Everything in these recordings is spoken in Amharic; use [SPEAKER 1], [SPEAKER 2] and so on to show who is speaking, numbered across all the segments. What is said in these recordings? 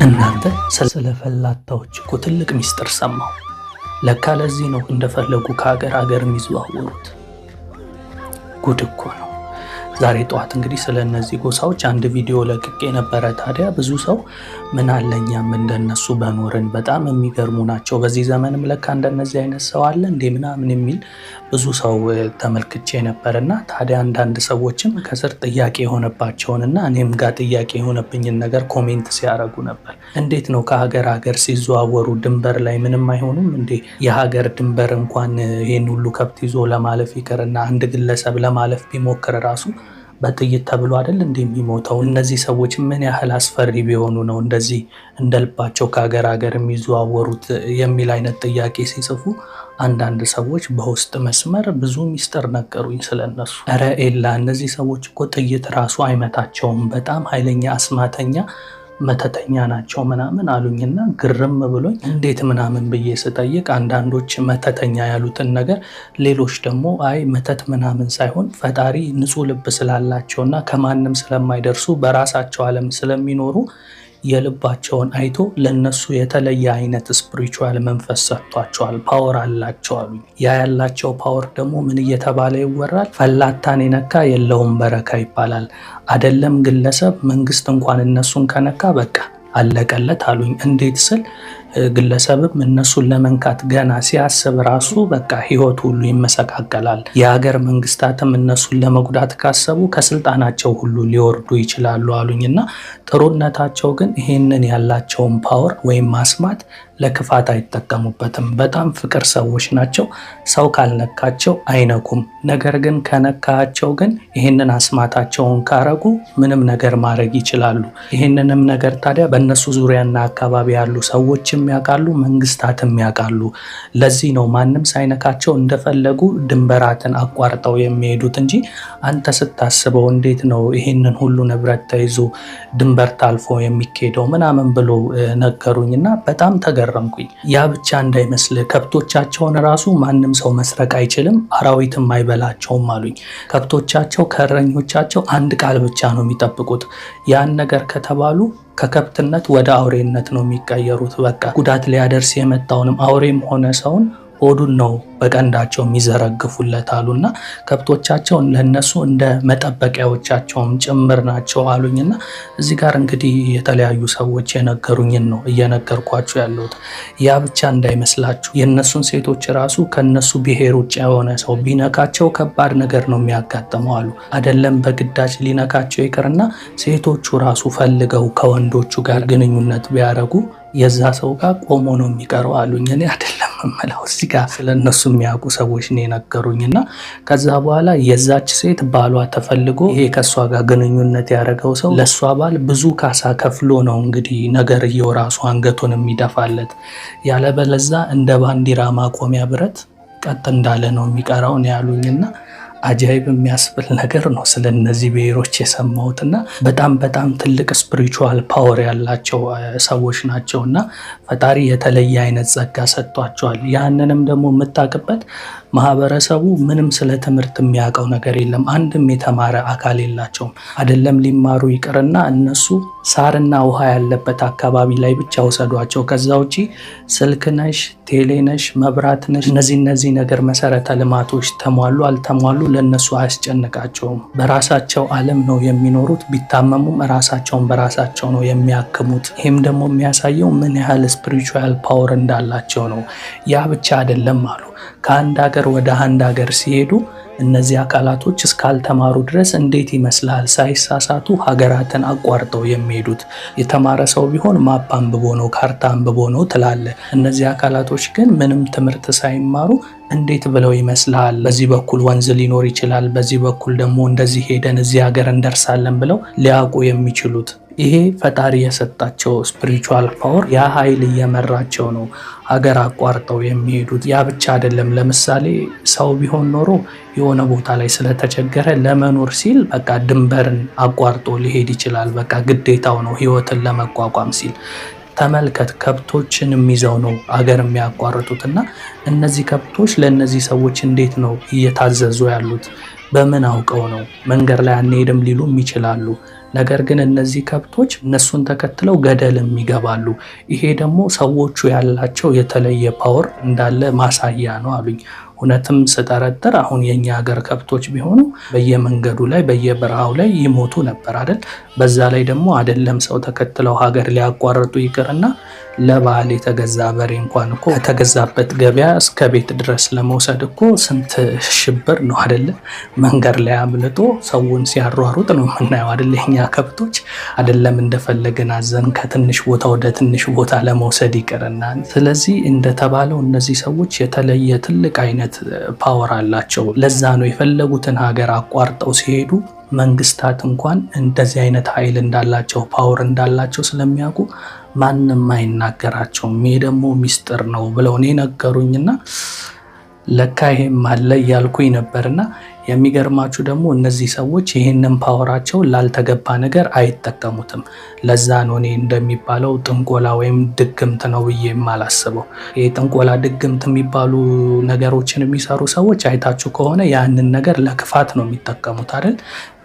[SPEAKER 1] እናንተ፣ ስለ ፈላታዎች እኮ ትልቅ ሚስጥር ሰማሁ። ለካ ለዚህ ነው እንደፈለጉ ከሀገር ሀገር የሚዘዋወሩት። ጉድ እኮ ነው። ዛሬ ጠዋት እንግዲህ ስለ እነዚህ ጎሳዎች አንድ ቪዲዮ ለቅቄ ነበረ። ታዲያ ብዙ ሰው ምን አለ እኛም እንደነሱ በኖርን፣ በጣም የሚገርሙ ናቸው፣ በዚህ ዘመንም ለካ እንደነዚህ አይነት ሰው አለ እንዴ ምናምን የሚል ብዙ ሰው ተመልክቼ ነበር። እና ታዲያ አንዳንድ ሰዎችም ከስር ጥያቄ የሆነባቸውንና እኔም ጋር ጥያቄ የሆነብኝን ነገር comment ሲያደርጉ ነበር። እንዴት ነው ከሀገር ሀገር ሲዘዋወሩ ድንበር ላይ ምንም አይሆኑም እንዴ? የሀገር ድንበር እንኳን ይህን ሁሉ ከብት ይዞ ለማለፍ ይቅርና አንድ ግለሰብ ለማለፍ ቢሞክር ራሱ በጥይት ተብሎ አይደል እንዴ የሚሞተው? እነዚህ ሰዎች ምን ያህል አስፈሪ ቢሆኑ ነው እንደዚህ እንደልባቸው ከሀገር ሀገር የሚዘዋወሩት የሚል አይነት ጥያቄ ሲጽፉ አንዳንድ ሰዎች በውስጥ መስመር ብዙ ሚስጥር ነገሩኝ ስለነሱ። ኧረ ኤላ፣ እነዚህ ሰዎች እኮ ጥይት ራሱ አይመታቸውም፣ በጣም ኃይለኛ አስማተኛ መተተኛ ናቸው ምናምን አሉኝና ግርም ብሎኝ እንዴት ምናምን ብዬ ስጠይቅ አንዳንዶች መተተኛ ያሉትን ነገር፣ ሌሎች ደግሞ አይ መተት ምናምን ሳይሆን ፈጣሪ ንጹሕ ልብ ስላላቸውና ከማንም ስለማይደርሱ በራሳቸው ዓለም ስለሚኖሩ የልባቸውን አይቶ ለነሱ የተለየ አይነት spiritual መንፈስ ሰጥቷቸዋል፣ power አላቸው አሉኝ። ያ ያላቸው power ደግሞ ምን እየተባለ ይወራል? ፈላታን የነካ የለውም በረካ ይባላል። አደለም ግለሰብ፣ መንግስት እንኳን እነሱን ከነካ በቃ አለቀለት አሉኝ። እንዴት ስል ግለሰብም እነሱን ለመንካት ገና ሲያስብ ራሱ በቃ ህይወቱ ሁሉ ይመሰቃቀላል። የሀገር መንግስታትም እነሱን ለመጉዳት ካሰቡ ከስልጣናቸው ሁሉ ሊወርዱ ይችላሉ አሉኝ። እና ጥሩነታቸው ግን ይሄንን ያላቸውን power ወይም አስማት ለክፋት አይጠቀሙበትም። በጣም ፍቅር ሰዎች ናቸው። ሰው ካልነካቸው አይነኩም። ነገር ግን ከነካቸው ግን ይሄንን አስማታቸውን ካረጉ ምንም ነገር ማድረግ ይችላሉ። ይሄንንም ነገር ታዲያ በእነሱ ዙሪያና አካባቢ ያሉ ሰዎችም ያውቃሉ፣ መንግስታትም ያውቃሉ። ለዚህ ነው ማንም ሳይነካቸው እንደፈለጉ ድንበራትን አቋርጠው የሚሄዱት እንጂ አንተ ስታስበው እንዴት ነው ይሄንን ሁሉ ንብረት ተይዞ ድንበር ታልፎ የሚኬደው ምናምን ብሎ ነገሩኝና በጣም ተገረምኩኝ። ያ ብቻ እንዳይመስልህ፣ ከብቶቻቸውን ራሱ ማንም ሰው መስረቅ አይችልም፣ አራዊትም አይበላቸውም አሉኝ። ከብቶቻቸው ከእረኞቻቸው አንድ ቃል ብቻ ነው የሚጠብቁት። ያን ነገር ከተባሉ ከከብትነት ወደ አውሬነት ነው የሚቀየሩት። በቃ ጉዳት ሊያደርስ የመጣውንም አውሬም ሆነ ሰውን ሆዱን ነው በቀንዳቸው የሚዘረግፉለት አሉና ከብቶቻቸው ለነሱ እንደ መጠበቂያዎቻቸውም ጭምር ናቸው አሉኝና እዚህ ጋር እንግዲህ የተለያዩ ሰዎች የነገሩኝን ነው እየነገርኳችሁ ያለሁት። ያ ብቻ እንዳይመስላችሁ፣ የእነሱን ሴቶች ራሱ ከነሱ ብሔር ውጭ የሆነ ሰው ቢነካቸው ከባድ ነገር ነው የሚያጋጥመው አሉ። አደለም በግዳጅ ሊነካቸው ይቅርና ሴቶቹ ራሱ ፈልገው ከወንዶቹ ጋር ግንኙነት ቢያደርጉ የዛ ሰው ጋር ቆሞ ነው የሚቀረው አሉኝ። እኔ አይደለም የምለው፣ እዚህ ጋር ስለ እነሱ የሚያውቁ ሰዎች ነው የነገሩኝ። እና ከዛ በኋላ የዛች ሴት ባሏ ተፈልጎ ይሄ ከእሷ ጋር ግንኙነት ያደረገው ሰው ለእሷ ባል ብዙ ካሳ ከፍሎ ነው እንግዲህ ነገርየው ራሱ አንገቱን የሚደፋለት። ያለበለዛ እንደ ባንዲራ ማቆሚያ ብረት ቀጥ እንዳለ ነው የሚቀረው ነው ያሉኝና አጃይብ የሚያስብል ነገር ነው ስለ እነዚህ ብሔሮች የሰማሁት። እና በጣም በጣም ትልቅ spiritual power ያላቸው ሰዎች ናቸው እና ፈጣሪ የተለየ አይነት ጸጋ ሰጥቷቸዋል። ያንንም ደግሞ የምታውቅበት ማህበረሰቡ ምንም ስለ ትምህርት የሚያውቀው ነገር የለም። አንድም የተማረ አካል የላቸውም። አይደለም ሊማሩ ይቅርና እነሱ ሳርና ውሃ ያለበት አካባቢ ላይ ብቻ ውሰዷቸው። ከዛ ውጪ ስልክ ነሽ፣ ቴሌ ነሽ፣ መብራት ነሽ፣ እነዚህ እነዚህ ነገር መሰረተ ልማቶች ተሟሉ አልተሟሉ ለእነሱ አያስጨንቃቸውም። በራሳቸው ዓለም ነው የሚኖሩት። ቢታመሙም ራሳቸውን በራሳቸው ነው የሚያክሙት። ይህም ደግሞ የሚያሳየው ምን ያህል spiritual power እንዳላቸው ነው። ያ ብቻ አይደለም አሉ። ከአንድ ሀገር ወደ አንድ ሀገር ሲሄዱ እነዚህ አካላቶች እስካልተማሩ ድረስ እንዴት ይመስላል ሳይሳሳቱ ሀገራትን አቋርጠው የሚሄዱት? የተማረ ሰው ቢሆን map አንብቦ ነው፣ ካርታ አንብቦ ነው ትላለ። እነዚህ አካላቶች ግን ምንም ትምህርት ሳይማሩ እንዴት ብለው ይመስላል በዚህ በኩል ወንዝ ሊኖር ይችላል፣ በዚህ በኩል ደግሞ እንደዚህ ሄደን እዚህ ሀገር እንደርሳለን ብለው ሊያውቁ የሚችሉት? ይሄ ፈጣሪ የሰጣቸው spiritual power፣ ያ ኃይል እየመራቸው ነው ሀገር አቋርጠው የሚሄዱት። ያ ብቻ አይደለም። ለምሳሌ ሰው ቢሆን ኖሮ የሆነ ቦታ ላይ ስለተቸገረ ለመኖር ሲል በቃ ድንበርን አቋርጦ ሊሄድ ይችላል። በቃ ግዴታው ነው ህይወትን ለመቋቋም ሲል። ተመልከት፣ ከብቶችንም ይዘው ነው አገር የሚያቋርጡት እና እነዚህ ከብቶች ለእነዚህ ሰዎች እንዴት ነው እየታዘዙ ያሉት? በምን አውቀው ነው? መንገድ ላይ አንሄድም ሊሉም ይችላሉ። ነገር ግን እነዚህ ከብቶች እነሱን ተከትለው ገደልም ይገባሉ። ይሄ ደግሞ ሰዎቹ ያላቸው የተለየ power እንዳለ ማሳያ ነው አሉኝ። እውነትም ስጠረጥር አሁን የኛ ሀገር ከብቶች ቢሆኑ በየመንገዱ ላይ በየበረሃው ላይ ይሞቱ ነበር አይደል? በዛ ላይ ደግሞ አይደለም ሰው ተከትለው ሀገር ሊያቋርጡ ይቅርና ለበዓል የተገዛ በሬ እንኳን እኮ ከተገዛበት ገበያ እስከ ቤት ድረስ ለመውሰድ እኮ ስንት ሽብር ነው አይደለ? መንገድ ላይ አምልጦ ሰውን ሲያሯሩጥ ነው የምናየው አይደለ? የኛ ከብቶች አይደለም እንደፈለግን አዘን ከትንሽ ቦታ ወደ ትንሽ ቦታ ለመውሰድ ይቅርና። ስለዚህ እንደተባለው እነዚህ ሰዎች የተለየ ትልቅ አይነት power አላቸው። ለዛ ነው የፈለጉትን ሀገር አቋርጠው ሲሄዱ መንግስታት እንኳን እንደዚህ አይነት ኃይል እንዳላቸው፣ power እንዳላቸው ስለሚያውቁ ማንም አይናገራቸውም። ይሄ ደግሞ ሚስጥር ነው ብለው እኔ ነገሩኝና ለካ ይሄም አለ እያልኩኝ ነበርና፣ የሚገርማችሁ ደግሞ እነዚህ ሰዎች ይህንን power ኣቸውን ላልተገባ ነገር አይጠቀሙትም። ለዛ ነው እኔ እንደሚባለው ጥንቆላ ወይም ድግምት ነው ብዬ የማላስበው። ይህ ጥንቆላ ድግምት የሚባሉ ነገሮችን የሚሰሩ ሰዎች አይታችሁ ከሆነ ያንን ነገር ለክፋት ነው የሚጠቀሙት አይደል?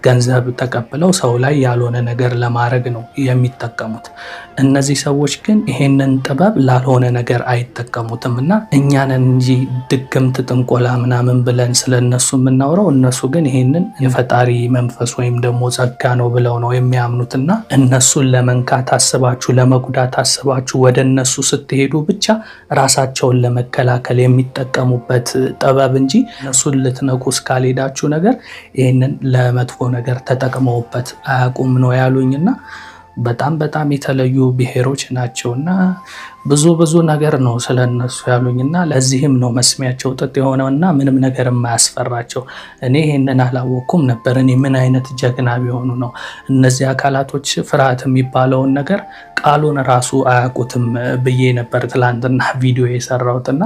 [SPEAKER 1] ገንዘብ ተቀብለው ሰው ላይ ያልሆነ ነገር ለማድረግ ነው የሚጠቀሙት። እነዚህ ሰዎች ግን ይሄንን ጥበብ ላልሆነ ነገር አይጠቀሙትም እና እኛንን እንጂ ድግምት ጥንቆላ ምናምን ብለን ስለነሱ የምናውረው፣ እነሱ ግን ይሄንን የፈጣሪ መንፈስ ወይም ደግሞ ጸጋ ነው ብለው ነው የሚያምኑትና እነሱን ለመንካት አስባችሁ፣ ለመጉዳት አስባችሁ ወደ እነሱ ስትሄዱ ብቻ ራሳቸውን ለመከላከል የሚጠቀሙበት ጥበብ እንጂ እነሱን ልትነኩ እስካልሄዳችሁ ነገር ይህንን ለመጥፎ ነገር ተጠቅመውበት አያውቁም ነው ያሉኝና በጣም በጣም የተለዩ ብሔሮች ናቸውና ብዙ ብዙ ነገር ነው ስለነሱ ያሉኝና ለዚህም ነው መስሚያቸው ጥጥ የሆነውና ምንም ነገር የማያስፈራቸው። እኔ ይሄንን አላወቅኩም ነበር። እኔ ምን አይነት ጀግና ቢሆኑ ነው እነዚህ አካላቶች ፍርሃት የሚባለውን ነገር ቃሉን ራሱ አያውቁትም ብዬ ነበር ትላንትና ቪዲዮ የሰራሁትና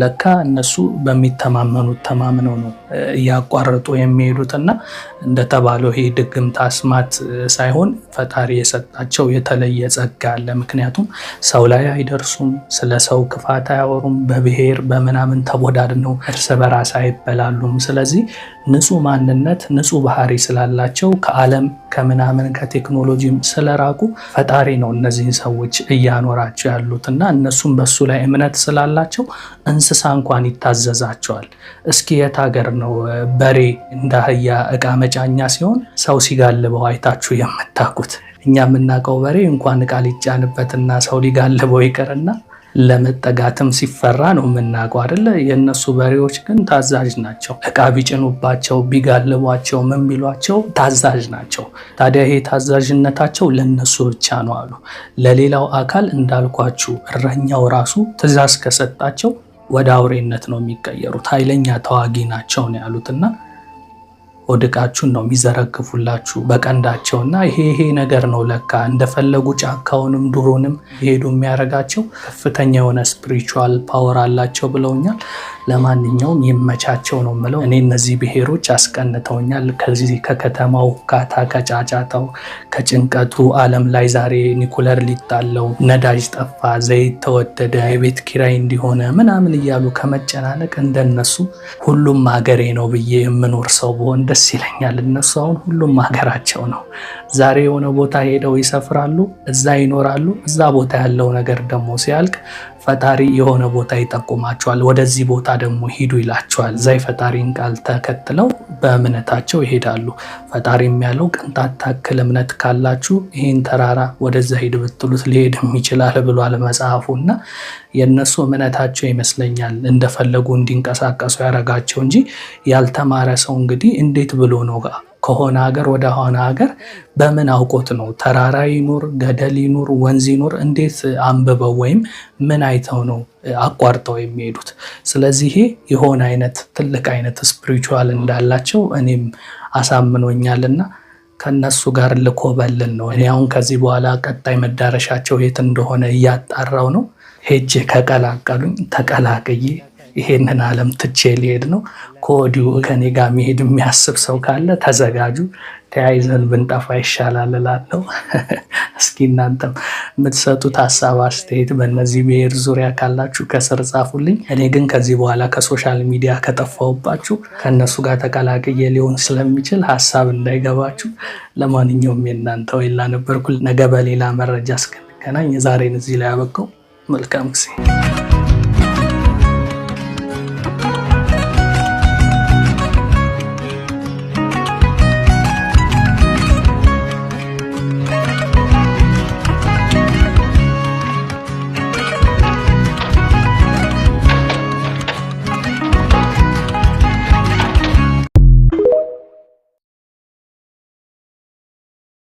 [SPEAKER 1] ለካ እነሱ በሚተማመኑት ተማምነው ነው እያቋረጡ የሚሄዱትና እንደተባለው ይሄ ድግምት አስማት ሳይሆን ፈጣሪ የሰጣቸው የተለየ ጸጋ አለ። ምክንያቱም ሰው ላይ አይደርሱም፣ ስለ ሰው ክፋት አያወሩም፣ በብሔር በምናምን ተቦዳድነው እርስ በራስ አይበላሉም። ስለዚህ ንጹህ ማንነት፣ ንጹህ ባህሪ ስላላቸው፣ ከዓለም ከምናምን ከቴክኖሎጂም ስለራቁ ፈጣሪ ነው እነዚህን ሰዎች እያኖራቸው ያሉት እና እነሱም በሱ ላይ እምነት ስላላቸው እንስሳ እንኳን ይታዘዛቸዋል። እስኪ የት ሀገር ነው በሬ እንደ አህያ እቃ መጫኛ ሲሆን ሰው ሲጋልበው አይታችሁ የምታውቁት? እኛ የምናውቀው በሬ እንኳን እቃ ሊጫንበትና ሰው ሊጋልበው ይቅርና ለመጠጋትም ሲፈራ ነው የምናውቀው አይደለ? የእነሱ በሬዎች ግን ታዛዥ ናቸው። እቃ ቢጭኑባቸው፣ ቢጋልቧቸው፣ ምን ቢሏቸው ታዛዥ ናቸው። ታዲያ ይሄ ታዛዥነታቸው ለነሱ ብቻ ነው አሉ። ለሌላው አካል እንዳልኳችሁ እረኛው ራሱ ትእዛዝ ከሰጣቸው ወደ አውሬነት ነው የሚቀየሩት። ኃይለኛ ተዋጊ ናቸው ነው ያሉትና ወድቃችሁን ነው የሚዘረግፉላችሁ በቀንዳቸውና ይሄ ይሄ ነገር ነው ለካ እንደፈለጉ ጫካውንም ዱሩንም ሄዱ የሚያደርጋቸው፣ ከፍተኛ የሆነ spiritual power አላቸው ብለውኛል። ለማንኛውም ይመቻቸው ነው የምለው። እኔ እነዚህ ብሔሮች አስቀንተውኛል። ከዚህ ከከተማው ካታ፣ ከጫጫታው፣ ከጭንቀቱ ዓለም ላይ ዛሬ ኒኩለር ሊጣለው፣ ነዳጅ ጠፋ፣ ዘይት ተወደደ፣ የቤት ኪራይ እንዲሆነ ምናምን እያሉ ከመጨናነቅ እንደነሱ ሁሉም ሀገሬ ነው ብዬ የምኖር ሰው ብሆን ደስ ይለኛል። እነሱ አሁን ሁሉም ሀገራቸው ነው። ዛሬ የሆነ ቦታ ሄደው ይሰፍራሉ፣ እዛ ይኖራሉ። እዛ ቦታ ያለው ነገር ደግሞ ሲያልቅ ፈጣሪ የሆነ ቦታ ይጠቁማቸዋል። ወደዚህ ቦታ ደግሞ ሂዱ ይላቸዋል። እዛ የፈጣሪን ቃል ተከትለው በእምነታቸው ይሄዳሉ። ፈጣሪም ያለው ቅንጣት ታክል እምነት ካላችሁ ይህን ተራራ ወደዛ ሂድ ብትሉት ሊሄድም ይችላል ብሏል መጽሐፉ። እና የእነሱ እምነታቸው ይመስለኛል እንደፈለጉ እንዲንቀሳቀሱ ያደረጋቸው እንጂ ያልተማረ ሰው እንግዲህ እንዴት ብሎ ነው ከሆነ ሀገር ወደ ሆነ ሀገር በምን አውቆት ነው? ተራራ ይኑር፣ ገደል ይኑር፣ ወንዝ ይኑር፣ እንዴት አንብበው ወይም ምን አይተው ነው አቋርጠው የሚሄዱት? ስለዚህ ይሄ የሆነ አይነት ትልቅ አይነት spiritual እንዳላቸው እኔም አሳምኖኛልና ከነሱ ጋር ልኮበልል ነው። እኔ አሁን ከዚህ በኋላ ቀጣይ መዳረሻቸው የት እንደሆነ እያጣራው ነው። ሄጄ ከቀላቀሉኝ ተቀላቅዬ ይሄንን ዓለም ትቼ ሊሄድ ነው። ከወዲሁ ከኔ ጋር መሄድ የሚያስብ ሰው ካለ ተዘጋጁ። ተያይዘን ብንጠፋ ይሻላል እላለሁ። እስኪ እናንተም የምትሰጡት ሀሳብ አስተያየት በእነዚህ ብሔር ዙሪያ ካላችሁ ከስር ጻፉልኝ። እኔ ግን ከዚህ በኋላ ከ social media ከጠፋሁባችሁ ከእነሱ ጋር ተቀላቅዬ ሊሆን ስለሚችል ሀሳብ እንዳይገባችሁ። ለማንኛውም የእናንተ ወይላ ነበርኩ። ነገ በሌላ መረጃ እስክንገናኝ የዛሬን እዚህ ላይ ያበቃው። መልካም ጊዜ።